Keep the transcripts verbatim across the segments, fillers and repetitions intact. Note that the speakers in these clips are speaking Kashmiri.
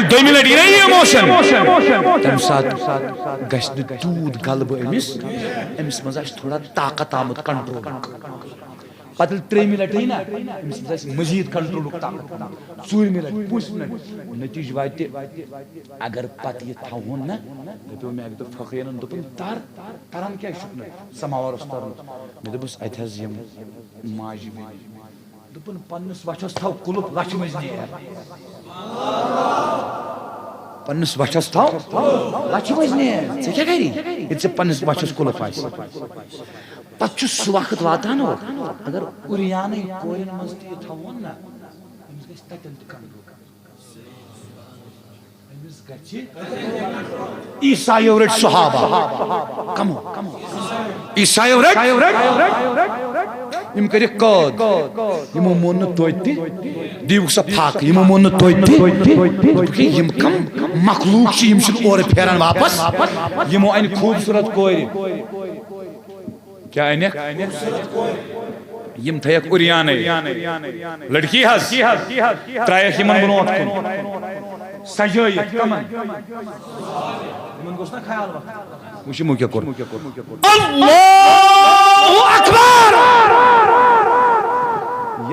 دوٚیمہِ لٹہِ یی نا یہِ ایموشن، تمہِ ساتہٕ گژھِ نہٕ تیوٗت غلبہٕ أمِس، أمِس منٛز آسہِ تھوڑا طاقت آمُت کنٹرول۔ پتہٕ ییٚلہِ ترٛیٚیِمہِ لٹہِ یی نا، أمِس منٛز آسہِ مزید کنٹرولُک طاقت۔ ژوٗرمہِ لٹہِ، پوٗنٛژمہِ لٹہِ، نتیٖجہٕ واتہِ، اگر پتہٕ یہِ تھاوہون نا، مےٚ پیوٚو مےٚ اکہِ دۄہ فقیٖرن دوٚپُن، "تر، تران کیٛازِ چھُکھ نہٕ سماوارس ترُن؟" مےٚ دوٚپُس، "اتہِ حظ یِم ماجہِ بیٚنہِ۔" دوٚپُن، "پننِس وَچھَس تھاو قُلُف، لَچھِ مٔنٛزۍ نیر۔ پننِس وَچھَس تھاو، لَچھِ مٔنٛزۍ نیر۔ ژےٚ کیٛاہ کَری، ییٚلہِ ژےٚ پننِس وَچھَس قُلُف آسہِ؟" پَتہٕ چھُ سُہ وقت واتان، ہو، اگر اُریانٕے کورٮ۪ن منٛز تہِ یہِ تھاوون نا، أمِس گژھِ تَتٮ۪ن تہِ کنٹرول۔ أمِس گژھِ۔ عیسایو رٔٹۍ صحابہ۔ کمو؟ عیسایو رٔٹۍ۔ یِم کٔرِکھ قٲد۔ یِمو مون نہٕ توتہِ تہِ۔ دیٖوُکھ سا پھاکہٕ۔ یِمو مون نہٕ توتہِ تہِ۔ دوٚپُکھ، یِم کم مخلوق چھِ، یِم چھِنہٕ اورٕ پھیران واپس۔ یِمو انہِ خوٗبصوٗرت کورِ۔ کیٛاہ انکھ؟ یِم تھٲیکھ اُریانَے۔ لڑکی حظ۔ ترٛایکھ یِمن برونٛٹھ کُن۔ سجٲیِتھ کمن؟ یِمن گوٚژھ نا خیال وقت۔ وٕچھ یِمو کیٛاہ کوٚر۔ اللہ اکبر۔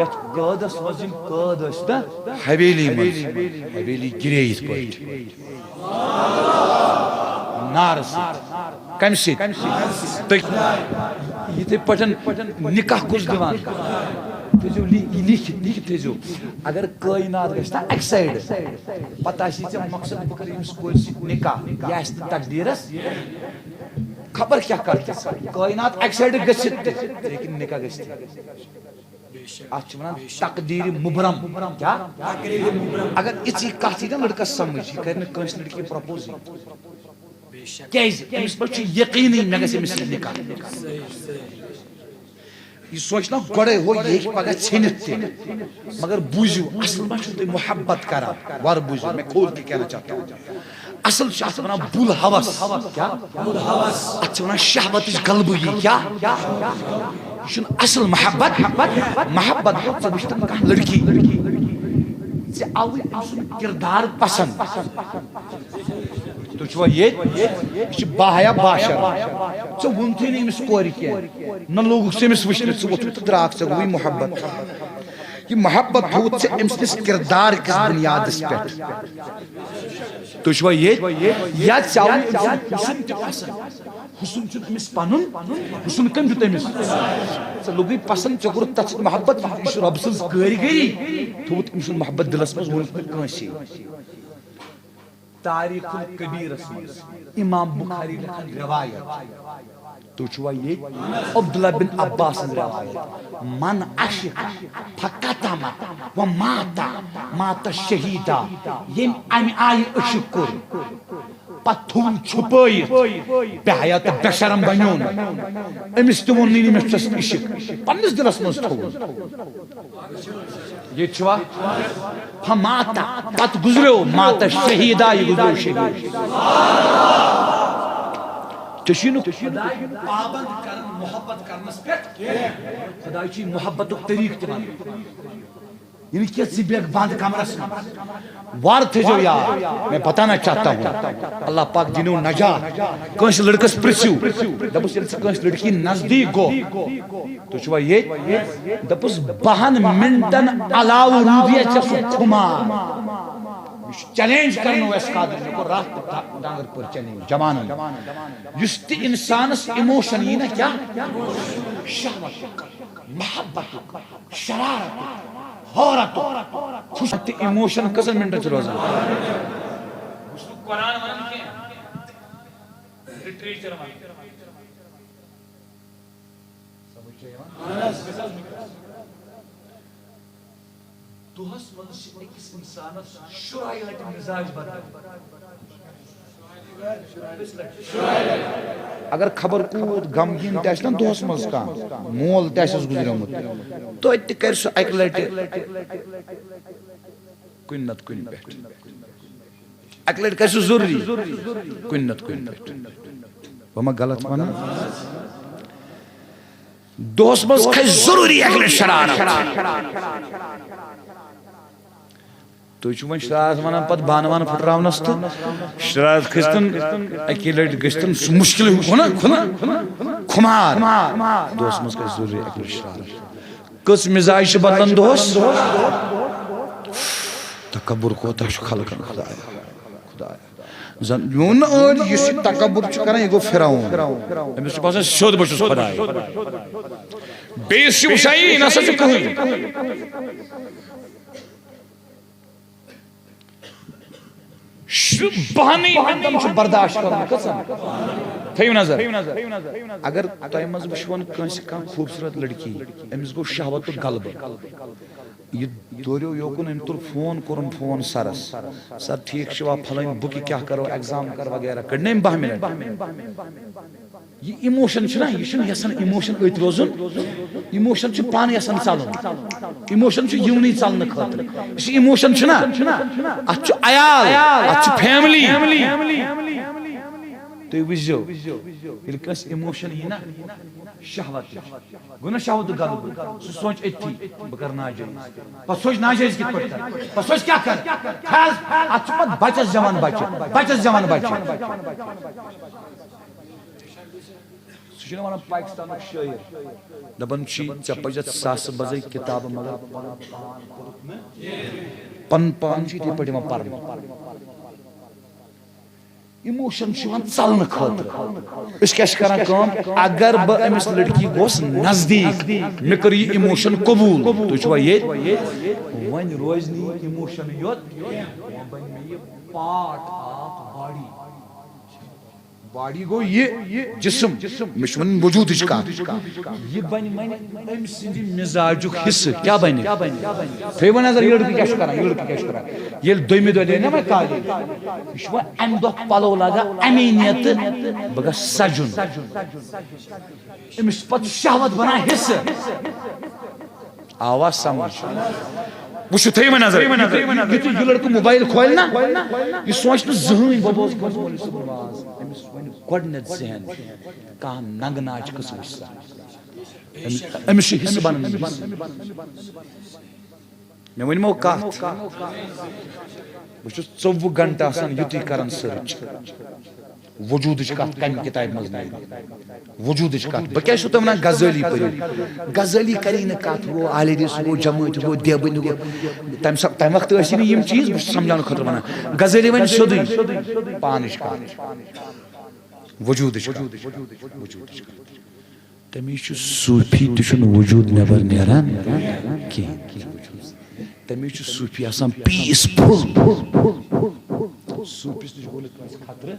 یتھ قٲدس منٛز یِم قٲد ٲسۍ نا، حویلی منٛز۔ حویلی گِرے یِتھ پٲٹھۍ۔ نارٕ سۭتۍ۔ کمہِ سۭتۍ؟ تُہۍ یِتھے پٲٹھۍ نکاح کُس دِوان؟ تھٲیزیو لی-، یہِ لیکھِتھ، لیکھِتھ تھٲیزیو۔ اگر کٲینات گژھِ نا اکہِ سایڈٕ، پتہٕ آسی ژےٚ مقصد، بہٕ کرٕ أمِس کورِ سۭتۍ نکاح، یہِ آسہِ نہٕ تقدیٖرس، خبر کیٛاہ کرِ۔ کٲینات اکہِ سایڈٕ گٔژھِتھ تہِ، لیکن نکاح گژھِ تہِ۔ اتھ چھِ ونان تقدیر مبرم۔ کیا؟ اگر اِژی کتھ یی نا لڑکس سمجھ، یہِ کرِ نہٕ کٲنٛسہِ لڑکی پرپوز۔ کیازِ؟ أمِس پٮ۪ٹھ چھُ یقینٕے مےٚ گژھِ أمِس سۭتۍ نکاح۔ یہِ سونٛچہِ نا گۄڈے، ہو، یہِ ہیٚکہِ پگاہ ژھیٚنِتھ تہِ۔ مگر بوٗزِو، اصل ما چھُو تُہۍ محبت کران؟ وَر بوٗزِو، میں کھول کے کہنا چاہتا ہوں۔ اصل چھِ اتھ ونان بُل ہوس۔ کیا؟ بُل ہوس۔ اتھ چھِ ونان شہوتٕچ غلبگی۔ کیا؟ یہِ چھُنہٕ اصل محبت۔ محبت گوٚو، ژےٚ وٕچھتن کانٛہہ لڑکی، ژےٚ آوُے أمۍ سُنٛد کردار پسند۔ تُہۍ چھِوا ییٚتہِ؟ یہِ چھِ باحیا باشر۔ ژےٚ ووٚنتھٕے نہٕ أمِس کورِ کینٛہہ، نہ لوگُکھ ژٕ أمِس وٕچھنہِ، ژٕ ووٚتھُکھ تہٕ درٛاکھ، ژےٚ گوٚوُے محبت۔ یہِ محبت تھوٚوُتھ ژےٚ أمۍ سٕنٛدِس کردار کِس بُنیادس پٮ۪ٹھ۔ تُہۍ چھِوا ییٚتہِ؟ یا ژےٚ آوُے أمۍ سُنٛد حُسن تہِ پسنٛد؟ حُسن چھُنہٕ أمِس پنُن، حُسن کٔمۍ دیُت أمِس؟ ژےٚ لوٚگُے پسنٛد، ژےٚ کوٚرُتھ تَتھ سۭتۍ محبت، یہِ چھُ رۄبہٕ سٕنٛز کٲرِگٔری۔ تھوٚوُتھ أمۍ سُنٛد محبت دِلس منٛز، ووٚنُکھ نہٕ کٲنٛسی۔ تاریخ الکبیرس منٛز امام بخاری لیکھان روایت۔ تُہۍ چھِوا ییٚتہِ؟ عبداللہ بن عباس سٕنٛز روایت۔ من عشق فکتم و مات، مات شہیدا۔ ییٚمۍ امہِ آیہِ عشق کوٚر، پتہٕ تھوٚوُن چھُپٲیِتھ، بے حیا تہٕ بے شرم بنیو نہٕ۔ أمِس تہِ ووٚن نہٕ، مےٚ چھُس عشق، پننِس دِلس منٛز تھوٚوُن۔ ییٚتہِ چھُوا؟ فماتا، پتہٕ گُزریو، ماتا شہیدا، یہِ گُزریو شہید۔ ژےٚ چھُے نہٕ خۄداے پابند کران محبت کرنس پٮ۪ٹھ۔ خۄداے چھُے محبتُک طریٖقہٕ تہِ ونان۔ یہِ نہٕ کینٛہہ ژٕ بیٚہکھ بند کمرس منٛز۔ وار تھٲیزیو یاد، میں بتانا چاہتا ہوں، اللہ پاک دِنو نجات۔ کٲنٛسہِ لڑکس پرژھِو، دپُس، ییٚلہِ ژٕ کٲنٛسہِ لڑکی نزدیٖک گوٚو، تُہۍ چھِوا ییٚتہِ؟ دپُس، بہن منٹن علاوٕ روٗدیا ژےٚ سُہ خُمار؟ یہِ چھُ چیلنج کرنو اَسہِ قادر، مےٚ کوٚر راتھ تہِ ڈا-، ڈانگر پٲٹھۍ چیلنج جوانن۔ یُس تہِ انسانس ایموشن یی نا، کیٛاہ؟ شہوتُک، محبتُک، شرارتُک، حورتُک، خوش تہٕ ایموشن کٔژن منٹن چھِ روزان؟ بہٕ چھُس نہٕ قرآن ونان کینٛہہ، لٹریچر ونان۔ سمجھ چھا یِوان؟ دۄہس منٛز چھِ أکِس انسانس شُراہ لٹہِ مزاج بدلان۔ اگر خبر کوٗت غمگیٖن تہِ آسہِ نا دۄہس منٛز کانٛہہ، مول تہِ آسٮ۪س گُزریومُت، توتہِ تہِ کرِ سُہ اکہِ لٹہِ کُنہِ نتہٕ کُنہِ پٮ۪ٹھ۔ اکہِ لٹہِ کرِ سُہ ضروٗری کُنہِ نتہٕ کُنہِ پٮ۪ٹھ۔ بہٕ ما غلط ونان؟ دۄہس منٛز کھسہِ ضروٗری اکہِ لٹہِ شرارت۔ تُہۍ چھِو وۄنۍ شرارت وَنان پَتہٕ بانہٕ وانہٕ پھٕٹراونَس تہٕ شرارت کھٔسۍتَن، اَکی لَٹہِ گٔژھۍتَن سُہ مُشکِل ہُہ نا، ہُہ نا، کھُمار۔ دۄہَس منٛز گژھِ ضروٗری اَکہِ لَٹہِ شرارت۔ کٔژ مِزاج چھِ بدلان دۄہَس؟ تکبر کوتاہ چھُ خلقن، خدایا، خدایا۔ زن میون نہٕ ٲدۍ یُس یہِ تکبر چھُ کران، یہِ گوٚو فرعون۔ أمِس چھُ باسان سیوٚد بہٕ چھُس خداے۔ بیٚیِس چھُ وٕچھان یہِ نہ سا چھُ کٕہٕنۍ۔ شُ-، بہانٕے ہنٛدم چھُ برداشت کرُن۔ کٔژن؟ تھٲیِو نظر۔ اگر تۄہہِ منٛز وٕچھون کٲنٛسہِ کانٛہہ خوٗبصوٗرت لڑکی، أمِس گوٚو شہوت تہٕ غلبہٕ۔ یہِ دوریو یوکُن، أمۍ تُل فون، کوٚرُن فون سرس، "سر، ٹھیٖک چھُوا، پھلٲنۍ بُکہِ کیٛاہ کرو، ایگزام کر وغیرہ؟" کٔڑۍ نہٕ أمۍ باہ منٹ۔ یہِ ایموشن چھُنہ، یہِ چھُنہٕ یژھان ایموشن أتۍ روزُن۔ ایموشن چھُ پانہٕ یژھان ژلُن۔ ایموشن چھُ یِونٕے ژلنہٕ خٲطرٕ۔ یُس یہِ ایموشن چھُنہ، اتھ چھُ عیال، اتھ چھُ فیملی۔ تُہۍ وٕچھزیو، ییٚلہِ کٲنٛسہِ ایموشن یی نہ، شہوت تہِ چھُ۔ گوٚو نہ شہوت غلبہٕ؟ سُہ سونٛچہِ أتھی، "بہٕ کرٕ ناجٲیز۔" پتہٕ سونٛچہِ ناجٲیز کِتھ پٲٹھۍ کرٕ؟ پتہٕ سونٛچہِ کیٛاہ کرٕ؟ فیض، اتھ چھُ پتہٕ بچس زٮ۪وان بچہِ، بچس زٮ۪وان بچہِ۔ سُہ چھُنہٕ ونان پاکستانُک شٲعر، دپان چھُ، "ژےٚ پزٮ۪تھ ساسہٕ بزے کتابہٕ، مگر پنُن پان کوٚرُتھ نہٕ، پنُن پان چھُ یِتھے پٲٹھۍ یِوان پرنہٕ۔" ایموشن چھُ یِوان ژلنہٕ خٲطرٕ۔ أسۍ کیٛاہ چھِ کران کٲم؟ اگر بہٕ أمِس لڑکی گوس نزدیٖک، مےٚ کٔر یہِ ایموشن قبوٗل، تُہۍ چھِوا ییٚتہِ؟ وۄنۍ روزِ نہٕ یہِ ایموشن یوت، وۄنۍ بنہِ مےٚ یہِ پارٹ آف باڈی۔ باڈی گوٚو یہِ جسم، مےٚ چھُ وۄنۍ وجوٗدٕچ کتھ۔ یہِ بنہِ وۄنۍ أمۍ سٕنٛدِ مزاجُک حصہٕ۔ کیٛاہ بنہِ؟ تھٲیِو وۄنۍ نظر، یہِ لڑکہٕ کیٛاہ چھُ کران، یہِ لڑکہٕ کیٛاہ چھُ کران؟ ییٚلہِ دوٚیمہِ دۄہ لینہِ نا وۄنۍ کالج، یہِ چھُ وۄنۍ امہِ دۄہ پلو لاگان امے نیتہٕ، "بہٕ گژھٕ سجُن۔" أمِس چھُ پتہٕ شہوت بنان حصہٕ۔ آوا سمجھ؟ وٕچھِو، تھٲیِو وۄنۍ نظر۔ یُتھُے یہِ لڑکہٕ موبایل کھولہِ نا، یہِ سونٛچہِ نہٕ زٕہٕنۍ، "بہٕ بوزٕ کٲنٛسہِ مولوی صٲبُن واز، أمِس وۄنۍ گۄڈٕنٮ۪تھ ذہن، کانٛہہ ننٛگہٕ ناچ کٕژھ وٕچھ سا۔" أمِس، أمِس چھُ حصہٕ بنان أمِس۔ مےٚ ؤنۍ مو کتھ، بہٕ چھُس ژوٚوُہ گھنٹہٕ آسان یُتُے کران سٔرٕچ۔ وجوٗدٕچ کتھ کمہِ کتابہِ منٛز نیرِ؟ وجوٗدٕچ کتھ۔ بہٕ کیٛازِ چھُسو تۄہہِ ونان غزالی پٔرِو؟ غزالی کری نہٕ کتھ، ہُہ گوٚو آلریڈی، سُہ گوٚو جمٲعتۍ، ہُہ گوٚو دیوبندی، ہُہ گوٚو۔ تمہِ سا-، تمہِ وقتہٕ ٲسۍ نہٕ یِم چیٖز، بہٕ چھُس سمجھاونہٕ خٲطرٕ ونان۔ غزالی ونہِ سیوٚدُے پانٕچ کتھ۔ وجوٗدٕچ کتھ۔ وجوٗدٕچ کتھ۔ تٔمِس چھُ صوٗفی تہِ چھُنہٕ وجوٗد نٮ۪بر نیران کِہیٖنۍ۔ تٔمِس چھُ صوٗفی آسان پیٖسفُل۔ صوٗفِس نِش گوٚو نہٕ کٲنٛسہِ خطرٕ۔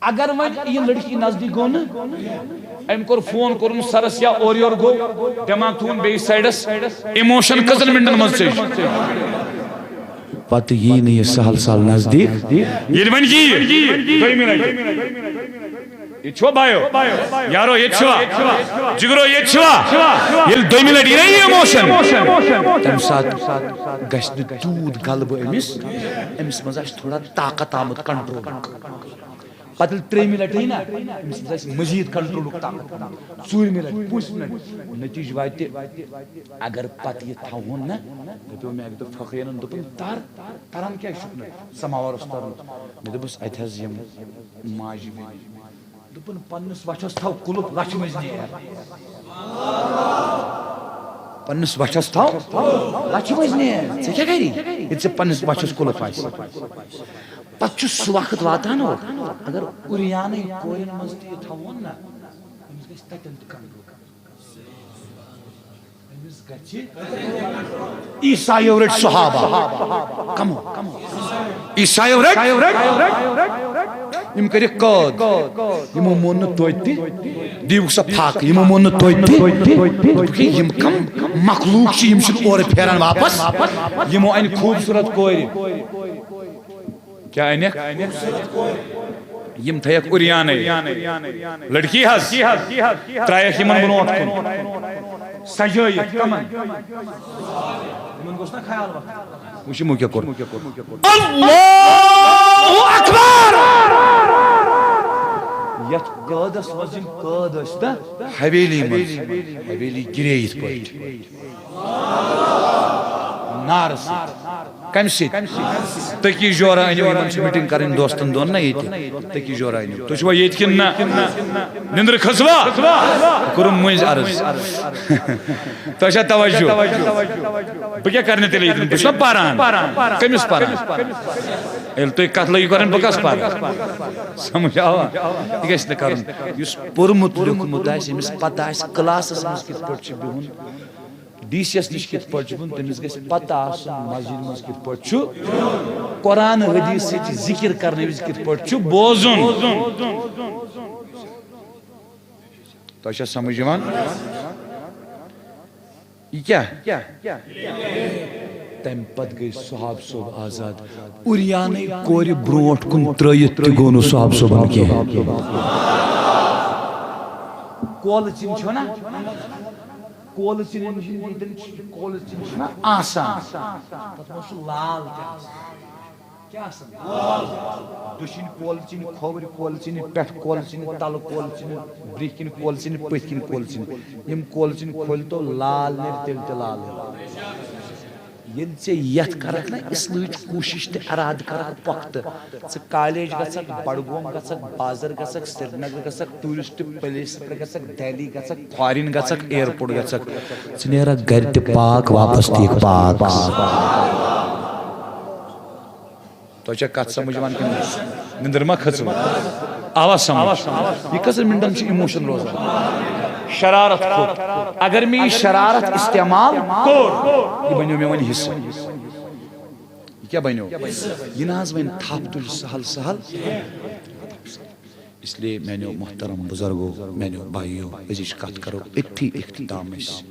اگر وۄنۍ یہِ لڑکی نزدیٖک گوٚو نہٕ، أمۍ کوٚر فون کوٚرُن سرس یا اورٕ یورٕ گوٚو، دٮ۪ماغ تھوٚوُن بیٚیِس سایڈس، ایموشن کٔژن منٹن منٛز ژٔج۔ پتہٕ یی نہٕ یہِ سہل سہل نزدیٖک۔ ییٚلہِ وۄنۍ یی، دوٚیمہِ لٹہِ۔ ییٚتہِ چھُوا بایو؟ یارو، ییٚتہِ چھُوا؟ جگرو، ییٚتہِ چھُوا؟ ییٚلہِ دوٚیمہِ لٹہِ یی نا یہِ ایموشن، تَمہِ ساتہٕ گژھِ نہٕ تیوٗت غلبہٕ أمِس، أمِس منٛز آسہِ تھوڑا طاقت آمُت کنٹرول۔ پتہٕ ییٚلہِ ترٛیٚیِمہِ لٹہِ یی نا، أمِس منٛز آسہِ مزید کنٹرولُک طاقت آمُت۔ ژوٗرِمہِ لٹہِ، پوٗنٛژمہِ لٹہِ، نتیٖجہٕ واتہِ، اگر پتہٕ یہِ تھاوہون نا، دَپیو مےٚ اَکہِ دۄہ فقیٖرن، دوٚپُن، "تر، تران کیٛازِ چھُکھ نہٕ سماوارس ترُن؟" مےٚ دوٚپُس، "اَتہِ حظ یِم ماجہِ بیٚنہِ۔" دوٚپُن، "پننِس وَچھَس تھاو قُلُف، لَچھِ مٔنٛزۍ نیر۔ پننِس وَچھَس تھاو لَچھِ مٔنٛزۍ نیر۔ ژےٚ کیٛاہ کَری، ییٚلہِ ژےٚ پننِس وَچھَس قُلُف آسہِ؟" پَتہٕ چھُ سُہ وقت واتان، ہو، اگر اُریانٕے کورٮ۪ن منٛز تہِ یہِ تھاوون نا، أمِس گژھِ تَتٮ۪ن تہِ کنٹرول۔ أمِس گژھِ۔ عیسایو رٔٹۍ صحابہ۔ کمو؟ عیسایو رٔٹۍ۔ یِم کٔرِکھ قٲد۔ یِمو مون نہٕ توتہِ تہِ۔ دیٖوُکھ سا پھاکہٕ۔ یِمو مون نہٕ توتہِ تہِ۔ دوٚپُکھ، "ہے، یِم کم مخلوق چھِ، یِم چھِنہٕ اورٕ پھیران واپس۔ یِمو اَنہِ خوٗبصوٗرت کورِ۔" کیٛاہ أنِکھ؟ یِم تھٲیکھ اُریانَے۔ لڑکی حظ۔ ترٛایکھ یِمن برونٛٹھ کُن۔ سجٲیِتھ۔ کمن؟ یِمن گوٚژھ نا خیال وقت۔ وٕچھ یِمو کیٛاہ کوٚر۔ اللہ اکبر۔ یتھ قٲدس منٛز یِم قٲد ٲسۍ نا حویلی منٛز، حویلی گِرے یِتھ پٲٹھۍ۔ نار سۭتۍ۔ کمہِ سۭتۍ؟ تٔکی جورا أنِو، یِمن چھِ میٖٹِنٛگ کرٕنۍ دوستن دۄن نا ییٚتہِ۔ تٔکی جورا أنِو۔ تُہۍ چھِوا ییٚتہِ کِنہٕ نہ؟ نِندٕر کھٔژوا؟ کوٚرُم مٔنٛزۍ عرض۔ تۄہہِ چھا توجہ؟ بہٕ کیٛاہ کرنہِ تیٚلہِ ییٚتٮ۪ن؟ بہٕ چھُس نا پران۔ کٔمِس پران؟ ییٚلہِ تُہۍ کتھ لٲگِو کرٕنۍ، بہٕ کس پرٕ؟ سمجھ آوا؟ یہِ گژھِ نہٕ کرُن۔ یُس پوٚرمُت لیوٚکھمُت آسہِ، ییٚمِس پتہ آسہِ کلاسس منٛز کِتھ پٲٹھۍ چھُ بِہُن، ڈی سی یس نِش کِتھ پٲٹھۍ چھُ بِہُن، تٔمِس گژھِ پتہ آسُن مسجد منٛز کِتھ پٲٹھۍ چھُ قرآن حدیث سۭتۍ ذکر کرنہٕ وِزِ کِتھ پٲٹھۍ چھُ بوزُن۔ تۄہہِ چھا سمجھ یِوان؟ یہِ کیٛاہ؟ تَمہِ پتہٕ گٔے صحاب صٲب آزاد۔ اُریانٕے کورِ برونٛٹھ کُن ترٲیِتھ تہِ گوٚو نہٕ صحاب صٲبن کینٛہہ۔ کولہٕ ژِنہِ چھو نا؟ کولہٕ ژِنہِ نِش ییٚتٮ۪ن چھِ، کولہٕ ژِنہِ چھِنہ آسان، تَتھ منٛز چھُ لال تہِ آسان۔ کیٛاہ آسان؟ دٔچھِنۍ کولہٕ ژِنہِ، کھووٕرۍ کولہٕ ژِنہِ، پٮ۪ٹھٕ کولہٕ ژِنہِ، تَلہٕ کولہٕ ژِنہِ، برٛونٛہہ کِنۍ کولہٕ ژِنہِ، پٔتھۍ کِنۍ کولہٕ ژِنہِ۔ یِم کولہٕ ژِنہِ کھولۍ تو، لال نیرِ تیٚلہِ تہِ لالٕے۔ ییٚلہِ ژےٚ یَتھ کَرَکھ نہ اِصلٲحٕچ کوٗشِش تہٕ اِرادٕ کَرَکھ پۄختہٕ، ژٕ کالیج گژھکھ، بڈگوم گژھکھ، بازر گژھکھ، سرینگر گژھکھ، ٹوٗرسٹ پلیس پٮ۪ٹھ گژھکھ، دہلی گژھکھ، فارِن گژھکھ، ایئرپورٹ گژھکھ، ژٕ نیرکھ گرِ تہِ پاک، واپس تہِ یِکھ پاک۔ تۄہہِ چھا کتھ سمجھ یِوان کِنہٕ نہ؟ نِندٕر ما کھٔژوٕ؟ آوا سمجھ؟ یہِ کٔژن منٹن چھُ ایموشن روزان؟ شرارت کھوٚت۔ اگر مےٚ یہِ شرارت استعمال کوٚر، یہِ بنیو مےٚ وۄنۍ حصہٕ۔ یہِ کیٛاہ بنیو؟ یہِ نہ حظ وۄنۍ تھپھ تُج سہل سہل۔ اس لیے میانیو محترم بزرگو، میانیو بھائیو، أزِچ کتھ کرو أتھی اختتام أسۍ۔